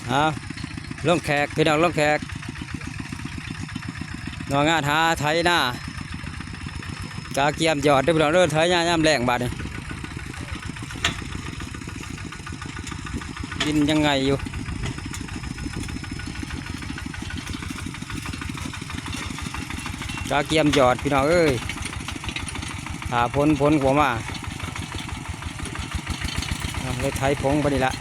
ເອົາ ລົງແຂກ ພີ່ນ້ອງ ລົງແຂກ ໜ່ວຍງານຫາໄຖນາ ກະກຽມຢອດເດີພີ່ນ້ອງເດີ ໄຖນາຍາມແລ້ງບາດນີ້ ດິນຍັງໄງຢູ່ ກະກຽມຢອດ ພີ່ນ້ອງເອີຍ ຖ້າຝົນ ຝົນກໍບໍ່ມາ ເອົາ ເລີຍໄຖຜົງໄປນີ້ລະ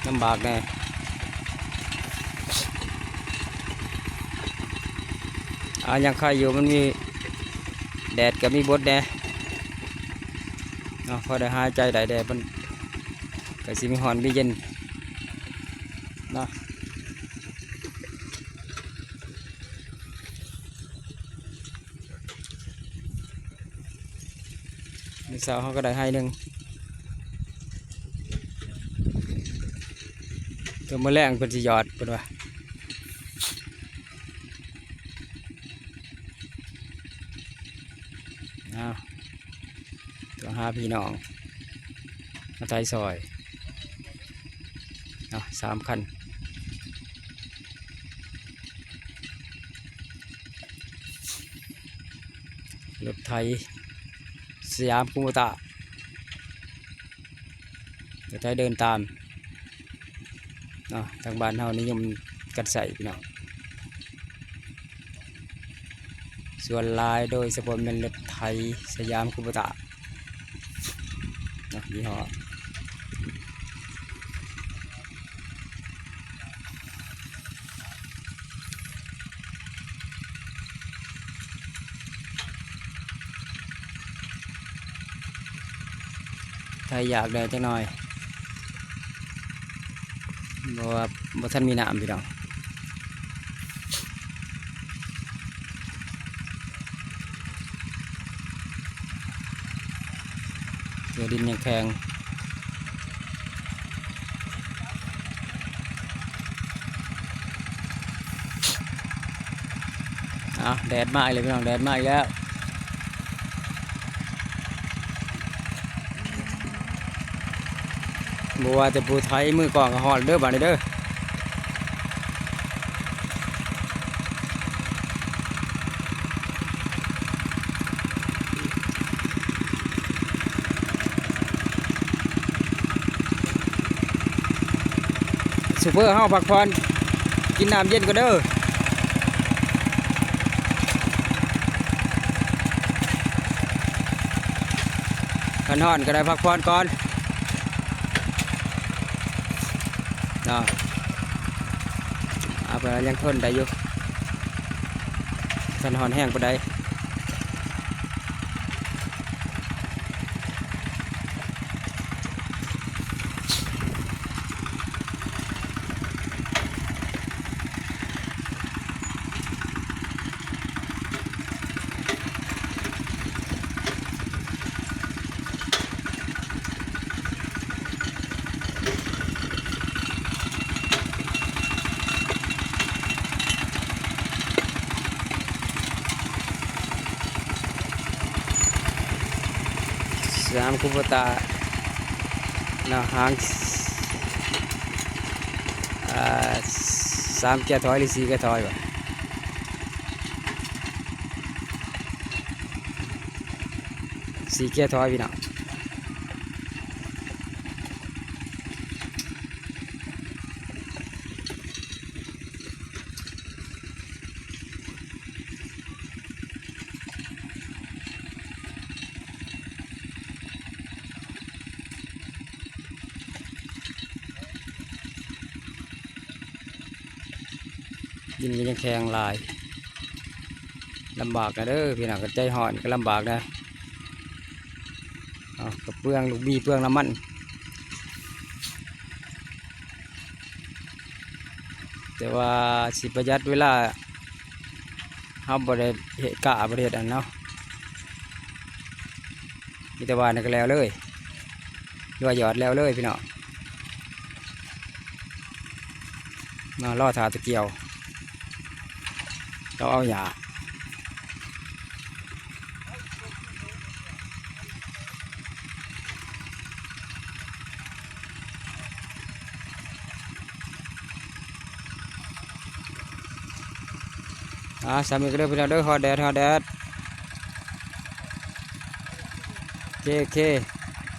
ລຳບາກແດ່ ອາ ຍັງໄຄຢູ່ ມັນມີແດດ ກໍມີບົດແດ່ເນາະ ພໍໄດ້ຫາຍໃຈໄດ້ແດ່ ມັນກໍຊິມີຮ້ອນມີເຢັນເນາະ. ມື້ເຊົ້າເຮົາກໍໄດ້ໄຮ່ໜຶ່ງ ແຕ່ມື້ແລງເພິ່ນຊິຢອດ ເພິ່ນວ່າ ເອົາ ໂທຫາພີ່ນ້ອງມາໄຖຊ່ອຍເນາະ ສາມຄັນ ລົດໄຖສະຫຍາມຄູໂບຕາ ລົດໄຖເດີນຕາມເນາະ ທາງບ້ານເຮົານິຍົມກັນໃຊ້ພີ່ນ້ອງ ສ່ວນຫຼາຍໂດຍສະເພາະແມ່ນລົດໄຖສະຫຍາມຄູໂບຕາເນາະ ຍີ່ຫໍ້ ໄຖຢາກແດ່ຈັກໜ່ອຍ ເພາະວ່າບໍ່ທັນມີນ້ຳພີ່ນ້ອງ ເທື່ອດິນຍັງແຂງ. ອ້າວ ແດດມາອີກແລ້ວພີ່ນ້ອງ ແດດມາອີກແລ້ວ ບໍ່ວ່າແຕ່ຜູ້ໄຖ ມືກອງກໍຮ້ອນເດີ ບາດນີ້ເດີ. ຊູເຟີເຮົາພັກຜ່ອນ ກິນນ້ຳເຢັນກ່ອນເດີ ຄັນຮ້ອນກໍໄດ້ພັກຜ່ອນກ່ອນເນາະ ເອົາໄປ ຍັງທົນໄດ້ຢູ່ ຄັນຮ້ອນແຮງປານໃດ. ສາມຄູໂບຕາເນາະ ຫາງ ອ່າ ສາມເກຍຖອຍ ຫຼື ສີ່ເກຍຖອຍຫວາ? ສີ່ເກຍຖອຍ ພີ່ນ້ອງ. ດິນກໍຍັງແຂງຫຼາຍ ລຳບາກນະເດີພີ່ນ້ອງ ຄັນໃຈຮ້ອນກໍລຳບາກນະ ເອົາ ກໍເປືອງລູກບີ ເປືອງນ້ຳມັນ ແຕ່ວ່າຊິປະຢັດເວລາ ເຮົາບໍ່ໄດ້ເຮັດກ້າ ບໍ່ໄດ້ເຮັດອັນເນາະ ມີແຕ່ຫວ່ານກໍແລ້ວເລີຍ ຫຼືວ່າຢອດແລ້ວເລີຍພີ່ນ້ອງ ມາລໍຖ້າແຕ່ກ່ຽວ ເຂົາເອົາຫຍ້າ. ອ່າ ສ່ຳນີ້ກໍເດີພີ່ນ້ອງເດີ ຮອດແດດ ຮອດແດດ ໂອເຄ ໂອເຄ.